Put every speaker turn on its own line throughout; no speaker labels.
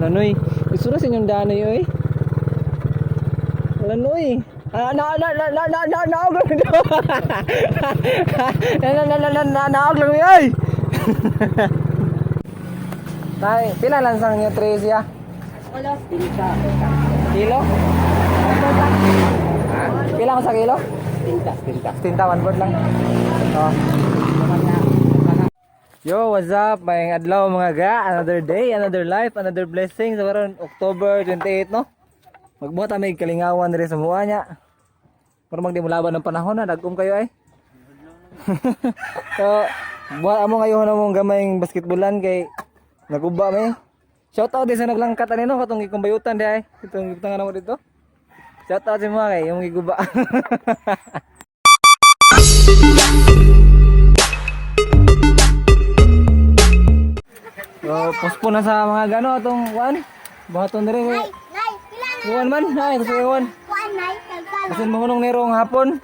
Lanoy. Isura sa inyong danoy oy. Lanoy. Ah, na na na na na na naog lang ito. Na na na na na na naog lang oy. Tay, pila lansang niyo tres ya? Kilo? Pila ko sa kilo?
Tinta, tinta.
Tinta, one board lang. Oh. Yo, what's up? May adlaw, mga ga. Another day, another life, another blessing. So karon October 28, no? Magbuhat may kalingawan diri sa mua niya. Pero magdi mo laban ng panahon na dagom kayo ay. So, buhat amo ngayon na mong gamayng basketballan kay naguba may. Shout out din sa naglangkat ani no, katong gikumbayutan di ay. Itong gibutangan namo dito. Shout out sa mga kay yung giguba. So, pospo na sa mga gano atong kuan. Buhaton diri kay
Nay, pila na
kuan man, ay kasi kuan.
kuan, nay, tagkala.
Kasi mahunong nero ang hapon.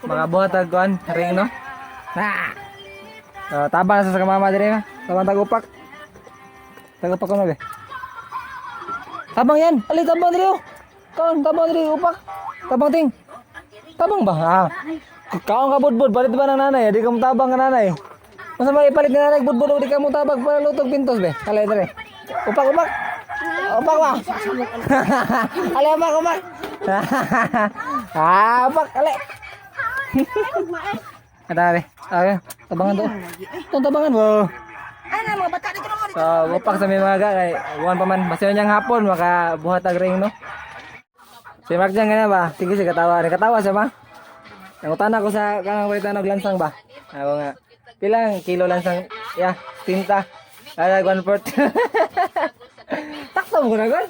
Mga buhat ag kuan, ring no. Na. So, taba na sa kamama diri na. Tabang tagupak. Tagupak ko na be. Tabang yan. Ali tabang diri oh. Kaon tabang diri upak. Tabang ting. Tabang ba? Ah. Kaon ka budbud, palit ba ng nanay? Di ka mo tabang ka nanay. Masa may ipalit ni nanay budbud di ka mo tabag para lutog pintos be. Alay diri. Upak upak. Upak ba? Ale upak upak. Ah, upak ale. Ada be. Okay, tabangan to. Itong tabangan mo.
Ay, na, mga bata dito naman.
So, upak sa may mga ga kay buwan pa man. Basta niyang hapon makabuhat og ring no. Si Mark diyan ganyan ba? Sige siya katawa. Ni katawa siya ba? Nangutana ko sa kanang palitan og lansang ba? Ako nga. Pilang kilo lansang? Ya, tinta. Ay, one fourth. Takto mo na gan.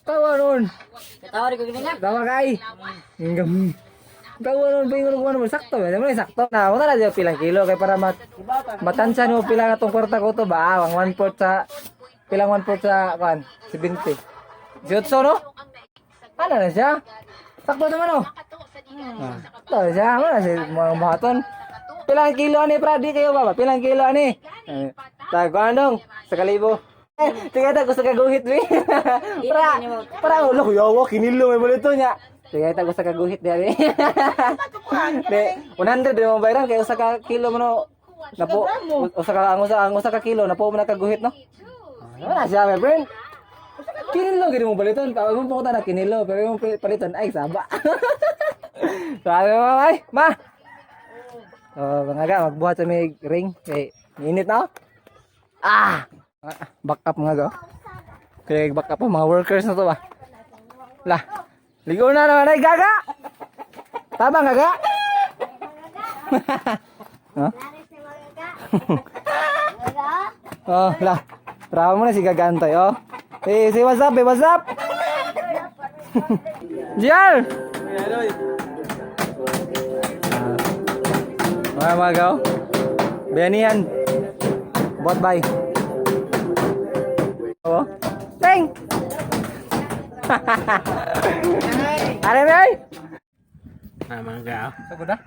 Tawa noon.
Tawa rin ko ganyan.
Tawa kay. Hanggang. Tawa noon pa yung kuwan mo sakto ba? Damo sakto. Na, wala na diyo pilang kilo kay para matansa mo pila katong kwarta ko to ba? Ang one fourth sa pilang one fourth sa kuan 70. 18 no? Ano na siya? Sakto naman oh. Ah, sakto na siya. Wala siya mga buhaton. Pilang kilo ani pra di kayo ba? Pilang kilo ani? Eh, tag anong sa kalibo. Eh, sige ta gusto ka guhit bi. Pra, pra ulo kuyawa kinilo may balito niya. Sige ta gusto ka guhit di abi. Di 100 di mo bayaran kay usa ka kilo mo no. Napo usa ka ang usa ka kilo napo mo na kaguhit no. Ah, wala siya my friend. Kinilo gid mo baliton, tawag mo pumunta na kinilo, pero yung paliton ay saba. Sabi mo, ay, ma. So, mga ga, magbuhat sa may ring kay init na oh. Ah! Ah, back up mga ga. Kaya back up ang mga workers na to ba. La. Ligo na naman ay gaga. Tama gaga. Huh?
Laris ni mga ga. Gaga.
Oh, la. Trawa mo na si Gagantay, oh. Hey, say what's up, hey, what's up? JR! Mga mga gaw. Bayanihan. Bot bye. Oh. Teng! Are may?
Ah, mga ga.
Sugod na?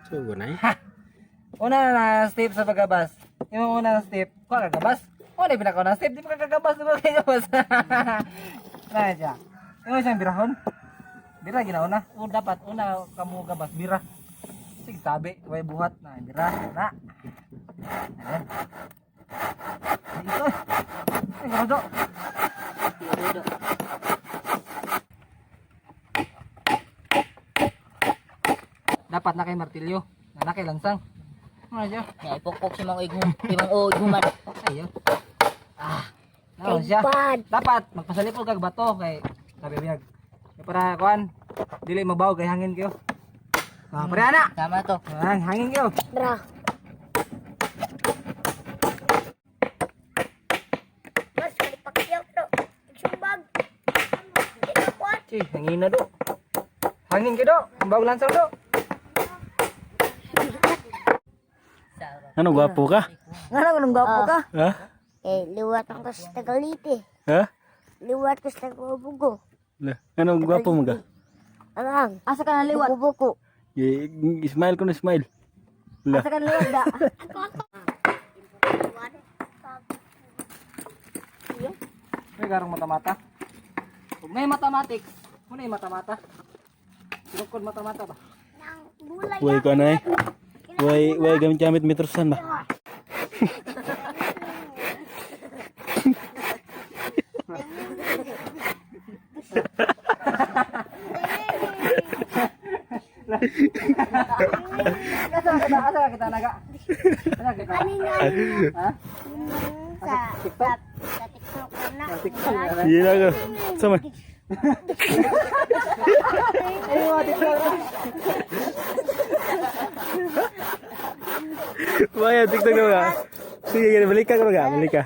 Sugo na eh.
Una na step sa pagabas. Yung una na step, kuha ka gabas. Una yung pinakaunang step, di pa ka gabas, di pa ka gabas. Na siya. Yung isang birahon. Bira ginauna. O dapat una kamo gabas bira. Sige tabi, way buhat na bira na. Ayan. Ay, ito. Ay, garodo. Dapat na kay martilyo. Na kay lansang. Ano siya?
Nga, ipokpok si Mang Igum. Si Mang O, Iguman.
Ayun. Ah. Naon siya.
Pad.
Dapat magpasalipol kag bato kay sabi biyag. Kay para kuan dili mabaw kay hangin kayo. Ah, pare ana.
Tama to.
Ah, hangin kayo.
Bra. Mas kalipakyaw to. Sumbag. Ito kuan.
Chi, hangin na do. Hangin kayo do. Ang baw lansang do.
Ano, gwapo ka?
Ngano nung gwapo ka?
Ha?
Eh, liwat ako sa Tagalite.
Ha?
Liwat ko sa Tagalbugo.
Ano, gwapo mo ka?
Ang. Asa ka na liwat? Buko.
Smile ko na smile.
Asa ka na liwat da?
Kasi karong mata-mata. Kung may mathematics, muna yung mata-mata. Sinukod mata-mata ba?
Nang bulay.
Way ko na eh. Way gamit-gamit metrosan ba?
Asa kita, asa kita naga? Asa kita?
Kanina.
Ha?
Sa
TikTok?
sa TikTok ko na.
TikTok na.
Iya na ko. Sama.
Ay, mga TikTok.
Way TikTok na ba? Sige, gani balik ka ka, balik ka.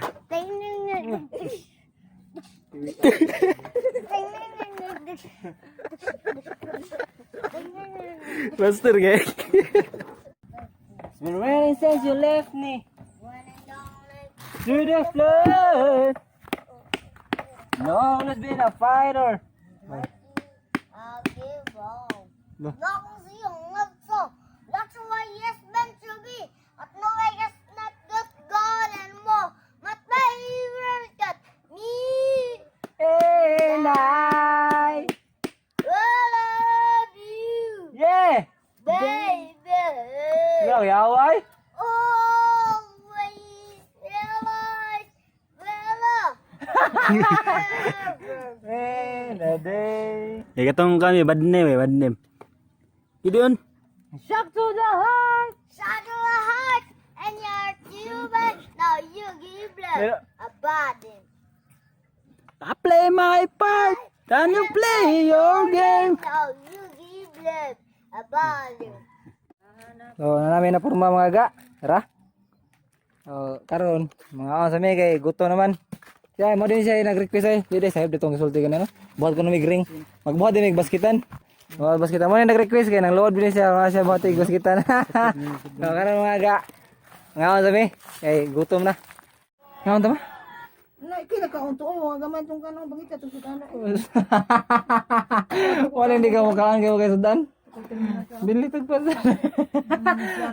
Master kay.
It's been raining since you left me. Through the flood. No, has been a fighter.
I'll give up. That's why yes meant to be. At no I guess not good God and more. But my favorite got me.
And I.
Love you,
Yeah!
baby.
Yo, yaway.
Always realize, well,
In a day.
Ya katong kami bad name eh, bad name. Gideon.
Shock to the heart.
Shot to the heart and you're too bad. Now you give blood a body.
I play my part and you play your game.
Now you give blood a body.
So, na namin na purma mga ga. Tara. So, karon mga on sa mi kay guto naman. Siya mo din siya nag-request ay. Di day sahib ditong gisulti kanino. Buhat ko na mig ring. Magbuhat din mig baskitan. Buhat baskitan mo ni nag-request kay nang load din siya mga siya buhat mig baskitan. So, karon mga ga. Mga on sa mi kay gutom na. Mga on ta ma?
Na, ikay nagkaunto mo, gaman tong kanang bangita tong sudano.
Wala hindi ka mukaan kayo kay Sudan. Bili tag pa.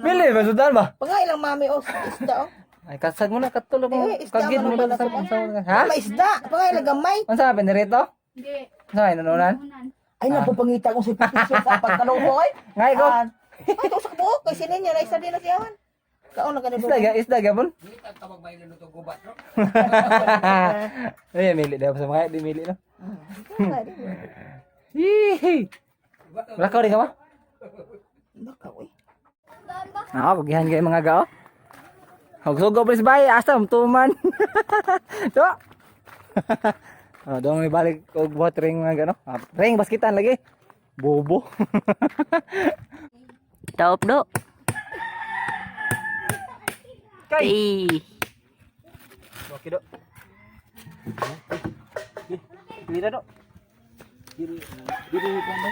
Bili ba Sudan ba?
Pangailang mami oh, isda oh.
Ay kasag mo na katulog mo.
Eh, isda
Kagid
man
mo
ang
lang sa
pala
Ha?
Ma isda, pangailang gamay.
Unsa ba pinirito? Hindi. Unsa ay nanunan?
Ay napapangita kong sa piso sa pagkaloko ay.
Ngay ko.
Ah, Ay to sa buok kay sinin niya na isa din na siyawan. Kaon na kanil.
Isda ga isda gapon. Ay, mili daw sa mga di mili no. Hihi. Wala ka rin ka ba?
Baka oy.
Ako, gihan kay mga gao. Hog sugo please bay, asa tuman. Do. Oh, dong may balik og buhat ring mga gano. Ah, ring baskitan lagi. Bobo.
Taop do.
Kay.
Eh.
Okay do. Pila do.
Diri ko ba?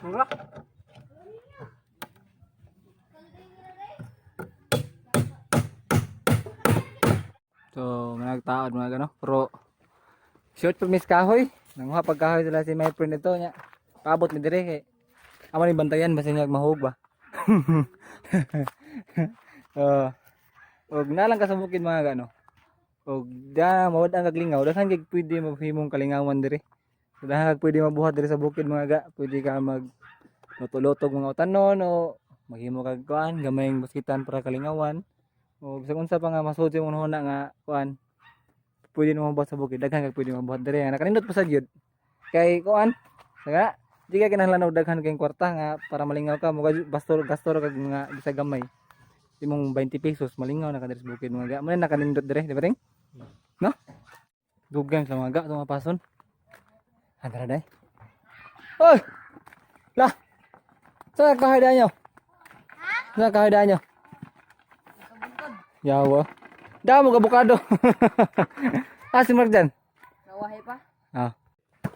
Mura. So, managtaod mga gano. Pero short pa miss kahoy. Nanguha pag kahoy sila si my friend ito nya. Paabot mi dire kay amo ni bantayan basta niya mahug ba. So, og nalang ka sa bukid mga gano. Og da mawad ang kaglingaw, daghan kay pwede mahimong kalingawan dire. Daghan kag pwede mabuhat dire sa bukid mga ga. Pwede ka mag luto-lutog mga utanon o maghimo kag kuan gamayng baskitan para kalingawan o bisag unsa pa nga masud sa imong hunahuna nga kuan pwede nimo mabuhat sa bukid, daghan kag pwede mabuhat dire nga nakanindot pa sa gyud kay kuan saka di ka kinahanglan og daghan kayong kwarta nga para malingaw ka mo bastor gastor kag mga bisag gamay imong 20 pesos malingaw na ka diri sa bukid mga ga mo na nakanindot dire, di ba ting no? Good games lang mga ga itong mga pason. Ah, tara day. Oy! Lah! Saan kahoy nyo? Saan kahoy nyo? Yawa. Damo ka bukado. Ah, si Mark dyan.
Nawahi pa.
Ah.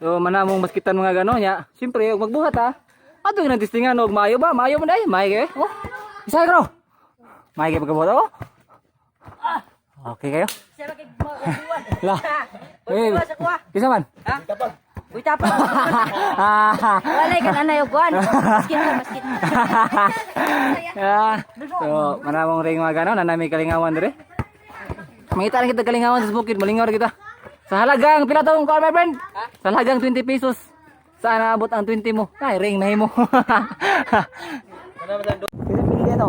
So manamong maskitan mga gano nya. Siyempre, og magbuhat ha. Ato yung natistingan og maayo ba? Maayo man day, maayo kayo. Oh. Isa kro. Maayo kayo pagkabuhat oh. Okay kayo?
Siya ba kay buwan?
Lah. Eh,
Sa kuha.
isa man.
Ha? Uy, tapos. Walay ka na na yung kuan. Basket na, basket.
Ah, so, manamong ring mga gano'n, nanami kalingawan dire. Mangita lang kita kalingawan sa bukid, malingaw ra kita. Sa halagang, pila tong kuan, my friend? Sa halagang 20 pesos. Saan naabot ang 20 mo? Ay, ring na himo.
Pili to.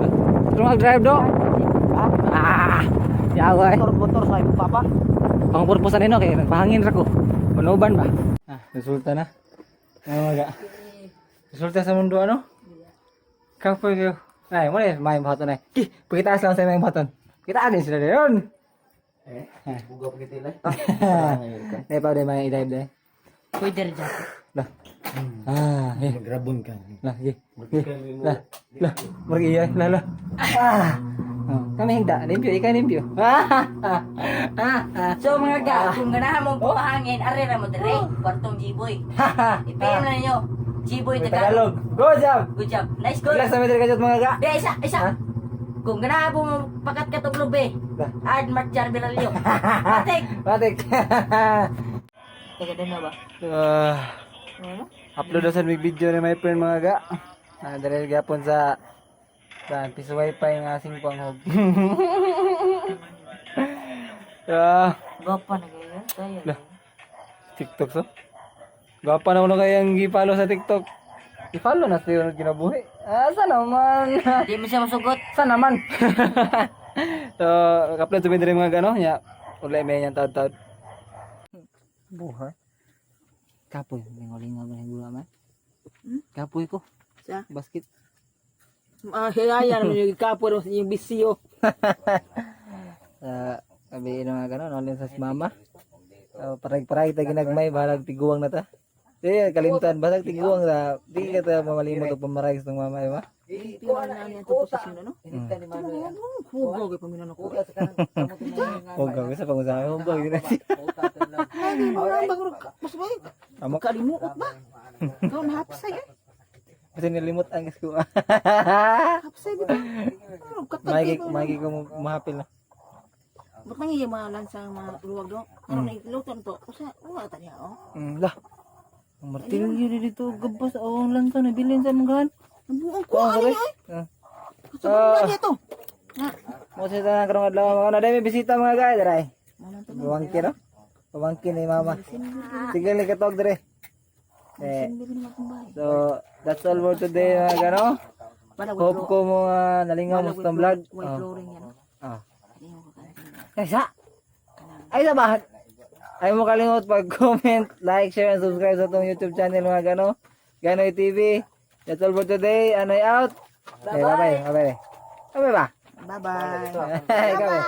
Tulong drive do. Ah, yawa eh.
Motor motor sa imong papa.
Ang purpose nino kay nagpahangin ra ko. Panuban ba? Ah, resulta na. Ano maga? Resulta sa mundo ano? Kapoy kayo. Ay, mo na may baton ay. Ki, pakitaas lang sa may baton. Kitaan din sila dayon. Eh,
Bugaw pa kita.
Eh, pa de may i-dive de.
Uy, dere dyan.
Lah. Ah, eh.
Magrabon ka.
Lah, gi. Gi. Lah, lah. Murag iya, lah, lah. Ah. Oh, kami higda, limpyo, ikaw limpyo. Ah, ah, ah, ah.
So mga ga, kung ganahan mong pumahangin, are ra mo dire, kwartong G-boy. I-PM na ninyo. G-boy
Tagalog.
Tagalog.
Go, jab.
Good job. Nice goal.
Relax sa meter kajot mga ga.
Be, isa, isa.
Ha?
Kung ganahan mo pakat ka tong lubi,
Lah.
Ard Mark Jan Beralio. Patik.
Patik.
Teka, doon na ba?
Ah, upload na sa big video ni my friend mga ga. Ah, dali gyapon sa piso wifi nga singpang hog. Ah,
Gapa na kayo. Tayo.
Lah. TikTok so. Gapa na uno kayang gi-follow sa TikTok. I-follow na siya yung kinabuhi. Ah, sana naman.
Di mo siya masugot.
Sana naman. So, upload sa video mga gano nya. Ulay may niyang taod-taod. Buhay. Kapoy, lingaw-lingaw ba na man? Kapoy ko.
Sa?
Basket.
Ah, hiraya naman yung kapo sa inyong bisyo.
Sa kabi na mga gano'n, alin sa si mama. So, parag-parag ta ginagmay, bahalag tiguang na ta. Di, kalimtan, basag tiguang ta. Di ka ta mamalimot o pamarag sa mama, di ba?
Tingnan na niya ito posisyon ano? Hugo kay paminan ako.
Huwag ka, gusto pang usahan, huwag ka, na siya.
Ay, di mo lang bago mas ba?
Tama.
Kalimuot ba? Ikaw na hapsay eh.
Kasi nilimot ang ko.
Hapsay di ba? Ano, katag
Magi,
kayo ba?
magi ko mahapil na.
Ba't nang iya mga lansang mga luwag do? Ano na ilutan to? Usa, wala ta niya oh.
Lah. Ang martilyo dito, gabas, oh, ang lansa, nabilin sa mga.
Ang buong ko ano niya eh.
Ah.
Sa niya to.
Mo sa tanan karong adlaw mga na may bisita mga guys, dray.
Mana to?
Pamangkin no? Pamangkin ni mama. Sige ni katog dre. Eh,
Hindi ko naman kumbay.
so that's all for today mga gano.
Wala
Hope ko mga nalingaw mo sa vlog.
White
Oh.
flooring yan.
Ah.
Hindi mo kakantin.
Ay, sa. Ay sa ba? Ay mo kalimot pag-comment, like, share, and subscribe sa atong YouTube channel mga gano. Ganoy TV. That's all for today. Anoy out. Bye bye. Bye bye. Bye bye ba?
Bye-bye.
Ikaw eh.